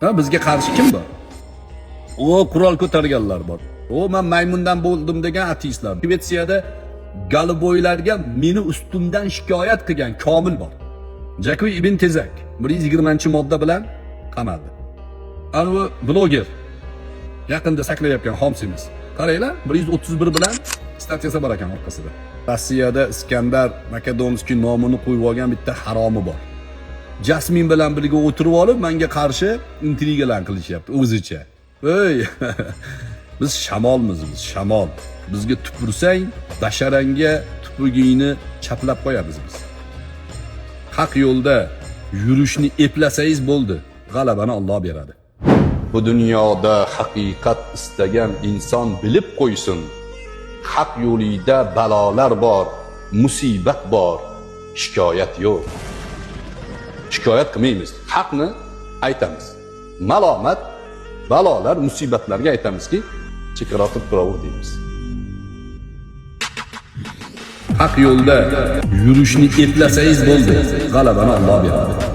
Ha, bizga qarshi kim bor? O qurol ko'targanlar bor. O man maymundan bo'ldim degan ateistlar. Shvetsiyada galiboylarga meni ustimdan shikoyat qilgan Komil bor. Jakuy ibn Tezak 120-modda bilan qamaldi. Anavi bloger yaqinda saklayotgan Xomsimiz. Qaranglar, 131 bilan statyasi bor ekan orqasida. Rossiyada Iskandar Makedonskiy nomini qo'yib olgan bitta haromi bor. Jasmin bilan birga o'tirib olib menga qarshi intrigalar qilishyapti o'zicha. Ey, biz shamolmiz, biz shamol. Bizga tupursang, basharangga tupurgingni chaplab qo'yamiz biz. Haq yo'lda yurishni eplasangiz bo'ldi, g'alabani Alloh beradi. Bu dunyoda haqiqat istagan inson bilib qo'ysin. Haq yo'lida balolar bor, musibat bor, shikoyat yo'q. Shikoyat qilmaymiz, haqni aytamiz. Malomat, balolar, musibatlarga aytamizki, chekkaroqib turaver deymiz. Haq yo'lda yurishni eplasangiz bo'ldi, g'alabani Alloh beradi.